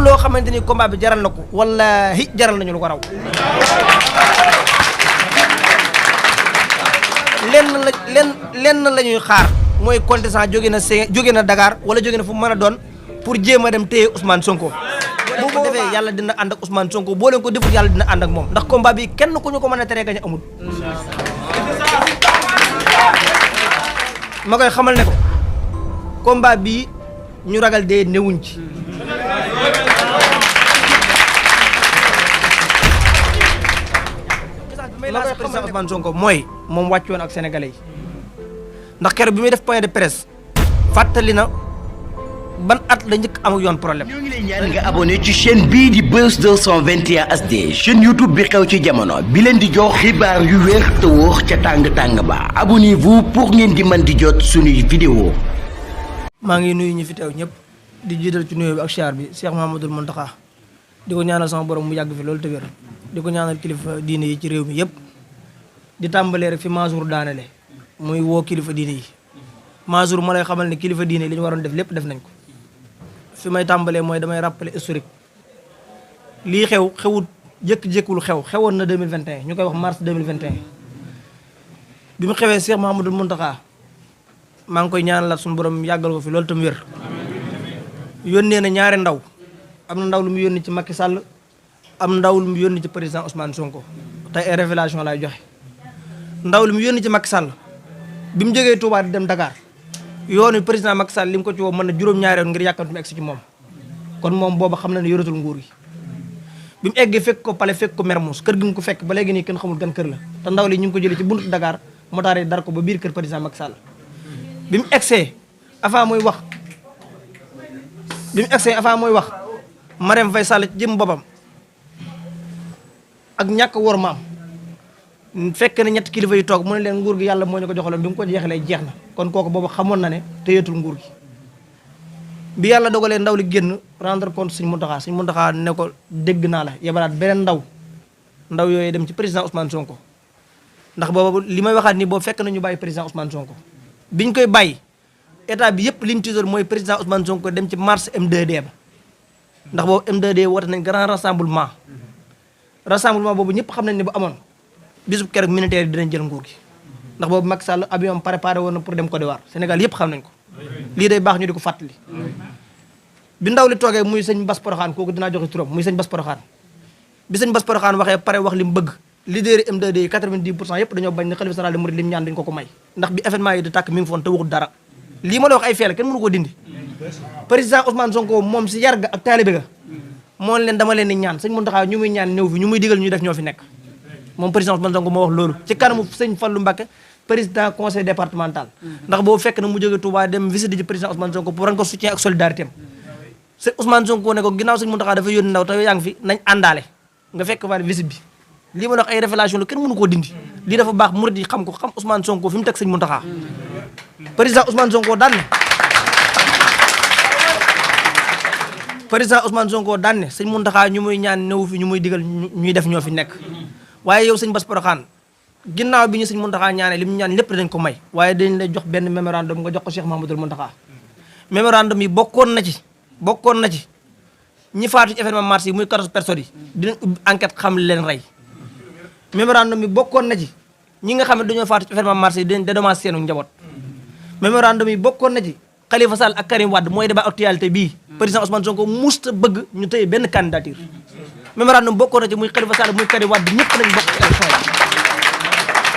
loo xamante ni combat bi jaral na ko wallahi jaral nañu lu ko raw lenn la ñuy xaar mooy contestant jóge na Dakar wala jóge na fu mu mën a doon pour jéem a dem téye Ousmane Sonko bu ko defee yàlla dina ànd ak Ousmane Sonko boo leen ko defut yàlla dina ànd ak moom ndax combat bi kenn ku ñu ko mën a teree gañ amul ma koy xamal ne ko combat bi ñu ragal dee newuñ ci ma koy président Ousmane Sonko mooy moom wàccoon ak sénégalais yi ndax keroog bi muy def point de presse fàttali na ban at la njëkk am ak yoon problème. ñoo ngi lay ñaan nga abonné ci chaîne bii di Buzz 221 HD chaîne YouTube bi xew ci jamono bi leen di jox xibaar yu wér te wóor ca tàng-tàng ba abonnez-vous pour ngeen di mën di jot suñuy vidéo. maa ngi nuyu ñi fi teew ñëpp di jiital ci nuyoo bi ak siyaar bi Cheikh Mouhamadoul Mountakha di ko ñaanal sama borom mu yàgg fi loolu te wér di ko ñaanal kilifa diine yi ci réew mi yëpp di tàmbalee rek fi Mansour daanele muy woo kilifa diine yi Mansour ma lay xamal ne kilifa diine li ñu waroon def lépp def nañ ko. fi may tàmbalee mooy damay rappeler historique lii xewut jékki-jékkul xewoon na 2021 ñu koy wax mars 2021 bi mu xewee Cheikh Mouhamadoul Mountakha maa ngi koy ñaanalaat suñu borom yàggal ko fi loolu tam wér yónnee na ñaari ndaw am na ndaw lu mu yónni ci Macky Sall am ndaw lu mu yónni ci président Ousmane Sonko tey ay révélation lay joxe ndaw lu mu yónni ci Macky Sall bi mu jógee Touba di dem Dakar yoon wi président Macky Sall li mu ko ci woo mën na juróom-ñaari yoon ngir yàkkantu mu egsi ci moom kon moom booba xam na ne yoratul nguur gi bi mu eggee fekk ko pale fekk ko Mermoz kër gi mu ko fekk ba léegi nii kenn xamul gan kër la te ndaw li ñu ngi ko jëlee ci buntu Dakar motaar yi dar ko ba biir kër président Macky Sall bi mu egsee avant muy wax Marème Faye Sall ci jëm boppam ak ñàkk wor maam fekk na ñetti kilifa yi toog mu ne leen nguur gi yàlla moo ñu ko joxaloon bi mu ko jeexalee jeex na kon kooku boobu xamoon na ne téyeetul nguur gi bi yàlla dogalee ndaw li génn rendre compte Sëñ Mountakha ne ko dégg naa la yebalaat beneen ndaw yooyu dem ci président Ousmane Sonko ndax boobu li may waxaat nii boobu fekk na ñu bàyyi président Ousmane Sonko biñ koy bàyyi état bi yëpp li ñu tiitoon mooy président Ousmane Sonko dem ci marche M2D ba ndax boobu M2D woote nañ grand rassemblement boobu ñëpp xam nañ ne bu amoon bisub keroog militaire yi dinañ jël nguur gi ndax boobu Macky Sall avion préparé woon na pour dem Côte d'Ivoire Sénégal yëpp xam nañ ko lii day baax ñu di ko fàttali bi ndaw li toogee muy sëñ Bass Porokhane kooku dinaa joxe turam muy sëñ Bass Porokhane bi sëñ Bass Porokhane waxee pare wax li mu bëgg leader yi M2D yi 90% yëpp dañoo bañ ne xalifa général des mourides li mu ñaan dañ ko ko may ndax bi événement yi di tàkk mi ngi foon te waxul dara lii ma la wax ay fee la kenn mënu koo dindi président Ousmane Sonko moom si yar ga ak taalibe ga moo leen dama leen di ñaan sëñ Mountakha ñu muy ñaan ñëw fi ñu muy digal ñuy def ñoo fi nekk moom président Ousmane Sonko moo wax loolu ci kanamu sëñ Fallou Mbacké président conseil départemental ndax boobu fekk na mu jóge Touba dem visite ji président Ousmane Sonko pour wan ko soutien ak solidarité am sëñ Ousmane Sonko ne ko ginnaaw sëñ Mountakha dafa yónni ndaw te yaa ngi fi nañ àndaale nga fekk fa visite bi lii ma wax ay révélation la kenn mënu koo dindi lii dafa baax murid yi xam ko xam Ousmane Sonko fi mu teg sëñ Mountakha président Ousmane Sonko daan ne sëñ Mountakha ñu muy ñaan ñëw fi ñu muy digal ñuy def ñoo fi nekk waaye yow sëñ Bass Porokhane ginnaaw bi ñu sëñ Mountakha ñaanee li mu ñaan lépp dañ ko may waaye dañ lay jox benn mémorandum nga jox ko Cheikh Mouhamadoul Mountakha mémorandum yi bokkoon na ci ñi faatu ci événement mars yi muy 14 personnes yi dinañ ubbi enquête xam leen rey mémorandum yi bokkoon na ci ñi nga xam ne dañoo faatu ci événement mars yi dinañ dédommage seenu njaboot mémorandum yi bokkoon na ci Khalifa Sall ak Karim Wade mooy débat actualité bii président Ousmane Sonko musta bëgg ñu tëye benn candidature mémorandum bokkoon na ci muy Khalifa Sall muy Karim Wade ñëpp nañ bokk ci élection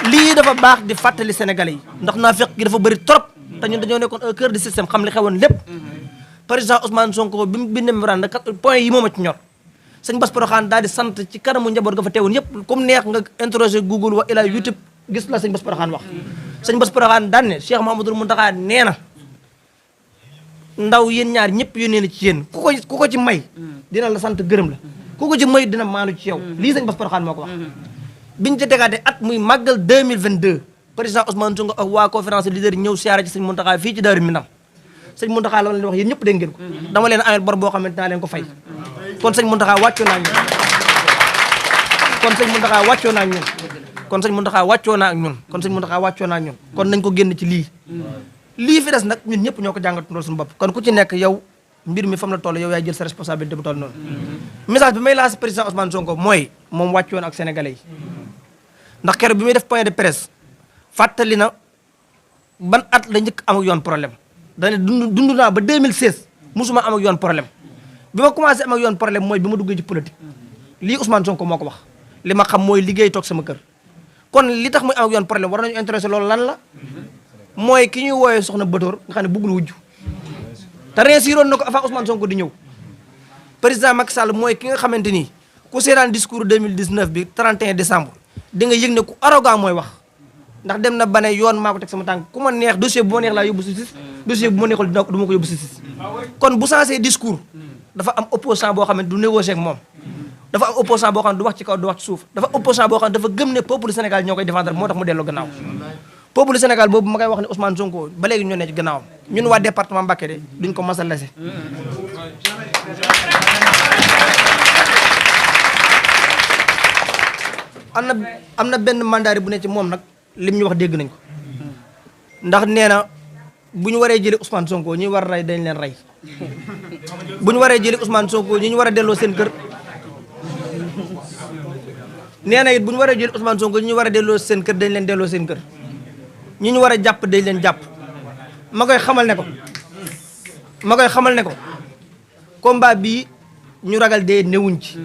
yi lii dafa baax di fàttali sénégalais yi ndax naafeq gi dafa bëri trop te ñun dañoo nekkoon au cœur du système xam li xewoon lépp président Ousmane Sonko bi mu bindee mémorandum point yi moom a ci ñor sëñ Bass Porokhane daal di sant ci kanamu njaboot nga fa teewoon yëpp comme neex nga interroger Google wa ila YouTube gis la sëñ Bass Porokhane wax sëñ Bass Porokhane daan ne Cheikh Mouhamadoul Mountakha nee na ndaw yéen ñaar ñëpp yónnee na ci yéen ku ko ci may dina la sant gërëm la ku ko ci may dina maanu ci yow lii sëñ Bass Porokhane moo ko wax biñu ci tegaatee at muy màggal 2022 président Ousmane Sonko ak waa conférence leader yi ñëw siyaara ci sëñ Mountakha fii ci Daaru Minam sëñ Mountakha la ma leen wax yéen ñëpp dégg ngeen ko dama leen amee bor boo xamante naa leen ko fay kon sëñ Mountakha wàccoo naa ñun kon sëñ Mountakha wàccoo naa ñun kon sëñ Mountakha wàccoo naa ak ñun kon sëñ Mountakha wàccoo naa ak ñun kon nañ ko génn ci lii fi des nag ñun ñëpp ñoo ko jàngatandoo suñu bopp kon ku ci nekk yow mbir mi fam la toll yow yaay jël sa responsabilité bu toll noonu message bi may lancé président Ousmane Sonko mooy moom wàccoon ak sénégalais yi ndax keroog bi muy def point de presse fàttali na ban at la njëkk am ak yoon problème dane dund naa ba 2016 musuma am ak yoon problème bi ma commencé am ak yoon problème mooy bi ma duggee ci politique lii Ousmane Sonko moo ko wax li ma xam mooy liggéey toog sama kër kon li tax muy am ak yoon problème war nañu intéressé loolu lan la mooy ki ñuy wooyee soxna Batoor nga xam ne bëggul wujju te réussiroon na ko avant Ousmane Sonko di ñëw président Macky Sall mooy ki nga xamante ni ku seetaan discours 2019 bi 31 décembre di nga yëg ne ku arrogant mooy wax ndax dem na ba ne yoon maa ko teg sama tànk ku ma neex dossier bu ma neex laa yóbbu justice dossier bu ma neexul du ma ko yóbbu justice kon bu sensé discours dafa am opposant boo xam ne du négocier ak moom dafa am opposant boo xam ne du wax ci kaw du wax ci suuf dafa opposant boo xam ne dafa gëm ne peuple Sénégal ñoo koy défendre moo tax mu delloo gannaaw peuple Sénégal boobu ma koy wax ne Ousmane Sonko ba léegi ñoo ne ci gannaawam ñun waa département Mbacké de duñ ko mas a lese am na benn mandat bu ne ci moom nag lim ñu wax dégg nañ ko ndax nee na bu ñu waree jëli Ousmane Sonko ñi war a rey dañ leen rey bu ñu waree jëli Ousmane Sonko ñi ñu war a delloo seen kër nee na it bu ñu waree jëli Ousmane Sonko ñi ñu war a delloo seen kër dañ leen delloo seen kër ñi ñu war a jàpp dañ leen jàpp ma koy xamal ne ko combat bii ñu ragal dee newuñ ci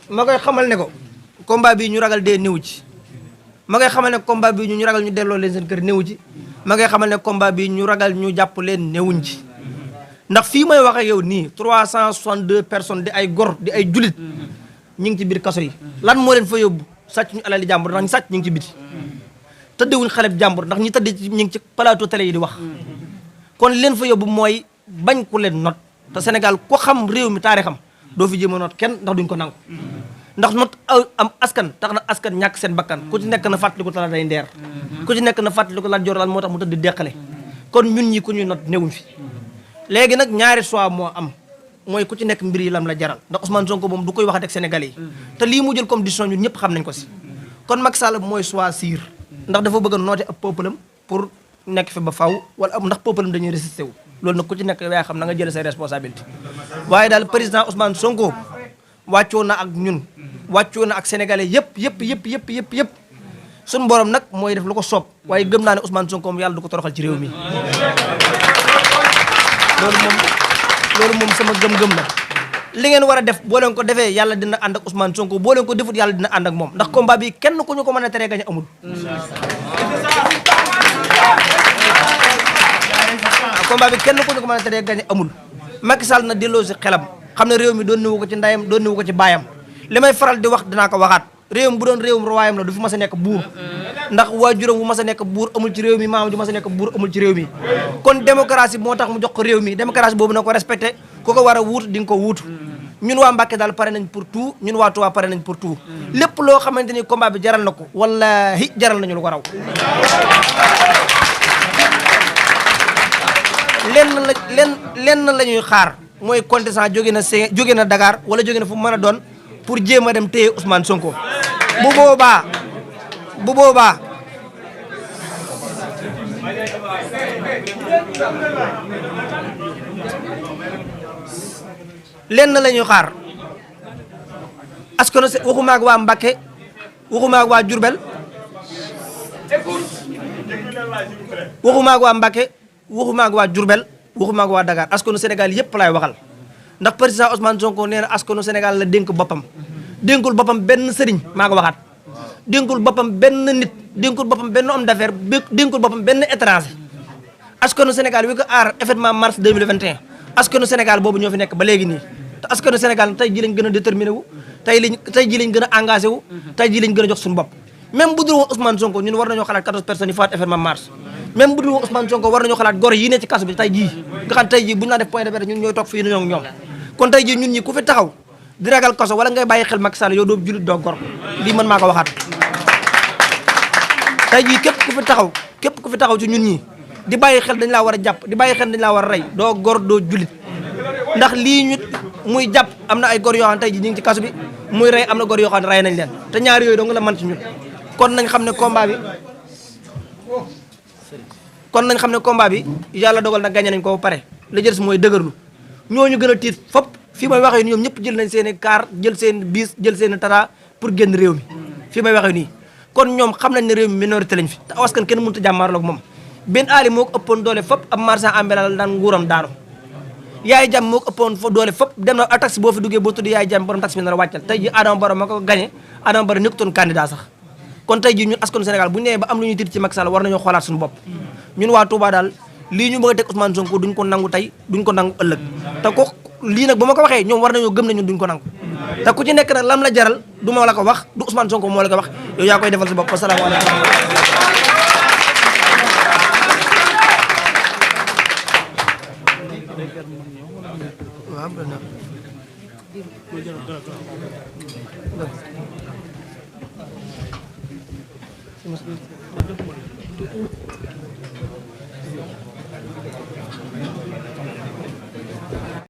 ma koy xamal ne ko combat bii ñu ragal dee néew ci ma koy xamal ne combat bii ñu ragal ñu delloo leen seen kër néew ci ma koy xamal ne combat bii ñu ragal ñu jàpp leen néewuñ ci ndax fii may wax ak yow nii 362 personnes di ay gor di ay julit ñu ngi ci biir kaso yi lan moo leen fa yóbbu sàcc ñu alali jàmbur ndax ñu sàcc ñu ngi ci biti tëddewuñ xaleb jàmbur ndax ñi tëdd ñu ngi ci plateau télé yi di wax kon leen fa yóbbu mooy bañ ku leen not te Sénégal ko xam réew mi taarixam doo fi jéem a not kenn ndax duñ ko nangu ndax not am askan tax na askan ñàkk seen bakkan ku ci nekk na fàttaliku tala day ndeer ku ci nekk na fàttaliku lan jor lan moo tax mu tëdd deqale kon ñun ñi ku ñuy not newuñ fi léegi nag ñaari choix moo am mooy ku ci nekk mbir yi lam la jaral ndax Ousmane Sonko moom du koy waxat ak Sénégalais yi te lii mu jël comme décision ñun ñëpp xam nañ ko si kon Macky Sall mooy choisir ndax dafa bëgg a noote ab peuple am pour nekk fi ba faw wala ndax peuple am dañuy résister wu loolu nag ku ci nekk yaa xam na nga jël say responsabilité waaye daal président Ousmane Sonko wàccoo na ak ñun wàccoo na ak sénégalais yëpp suñu borom nag mooy def lu ko soob waaye gëm naa ne Ousmane Sonko moom yàlla du ko toroxal ci réew mi loolu moom sama gëm-gëm la li ngeen war a def boo leen ko defee yàlla dina ànd ak Ousmane Sonko boo leen ko defut yàlla dina ànd ak moom ndax combat bi kenn ku ñu ko mën a teree gañ amul combat bi kenn ku ñu ko mën a teree gañ amul Macky Sall na delloo si xelam xam ne réew mi doon niwu ko ci ndayam doon niwu ko ci baayam li may faral di wax dinaa ko waxaat réewam bu doon réewum royaume la du fi mas a nekk buur ndax waajuram bu mas a nekk buur amul ci réew mi maam ju mas a nekk buur amul ci réew mi kon démocratie moo tax mu jox ko réew mi démocratie boobu na ko respecté ku ko war a wuut di nga ko wuutu ñun waa Mbacké daal pare nañ pour tout ñun waa Touba pare nañ pour tout lépp loo xamante ni combat bi jaral na ko wallahi jaral nañu lu ko raw lenn la ñuy xaar mooy contestant jóge na Dakar wala jóge na fu mu mën a doon pour jéem a dem téye Ousmane Sonko bu boobaa lenn la ñuy xaar askano waxuma ak waa Mbacké waxuma ak waa Diourbel waxuma ak waa Mbacké waxuma ak waa Diourbel waxuma ak waa Dakar askanu Sénégal yëpp laay waxal ndax président Ousmane Sonko nee na askanu Sénégal la dénk boppam dénkul boppam benn sëriñ maa ko waxaat dénkul boppam benn nit dénkul boppam benn homme d'affaires dénkul boppam benn étranger askanu Sénégal wi ko aar événement mars 2021 askanu Sénégal boobu ñoo fi nekk ba léegi nii te askanu Sénégal tey ji lañ gën a déterminé wu tey ji lañ gën a engagé wu tey ji lañ gën a jox suñu bopp même bu dul woon Ousmane Sonko ñun war nañoo xalaat 14 personnes yi faat événement mars même bu dul woon Ousmane Sonko war nañoo xalaat gor yi ne ci kaso bi tey jii nga xam tey jii bu ñu laa def point de vue ñun ñooy toog fii ñoo ñoom kon tey jii ñun ñi ku fi taxaw di ragal kaso wala ngay bàyyi xel Macky Sall yow doo julit doo gor lii man maa ko waxaat tey jii képp ku fi taxaw ci ñun ñi di bàyyi xel dañ laa war a jàpp di bàyyi xel dañ laa war a rey doo gor doo julit ndax lii ñu muy jàpp am na ay gor yoo xam ne tey jii ñu ngi ci kaso bi muy rey am na gor yoo xam ne rey nañ leen te ñaari yooyu dong la man ci ñun kon nañ xam ne combat bi kon nañ xam ne combat bi yàlla dogal na gagné nañ ko ba pare la jël si mooy dëgërlu ñooñu gën a tiit fop fii may waxee ñoom ñëpp jël nañ seen i car jël seen bis jël seen i tata pour génn réew mi fii may waxee nii kon ñoom xam nañ ne réew mi minorité lañ fi te askan kenn mënut a jàmmaarloo ak moom benn aali moo ko ëppoon doole fop ab marchand ambulant la daan nguuram daanu yaay jàmm moo ko ëppoon doole fop dem na taxi boo fi duggee boo tudd yaay jàmm borom taxi bi na la wàccal tey ji Adama Barrow ma ko gagné Adama Barrow nekkutoon candidat sax kon tey ji ñun askanu Sénégal bu ñu nee ba am lu ñuy tiit ci Macky Sall war nañoo xoolaat suñu bopp ñun waa Touba daal lii ñu bëgg a teg Ousmane Sonko duñ ko nangu tey duñ ko nangu ëllëg te ko lii nag bu ma ko waxee ñoom war nañoo gëm ne ñun duñ ko nangu te ku ci nekk nag lam la jaral du ma la ko wax du Ousmane Sonko moo la ko wax yow yaa koy defal sa bopp asalaamaaleykum waaw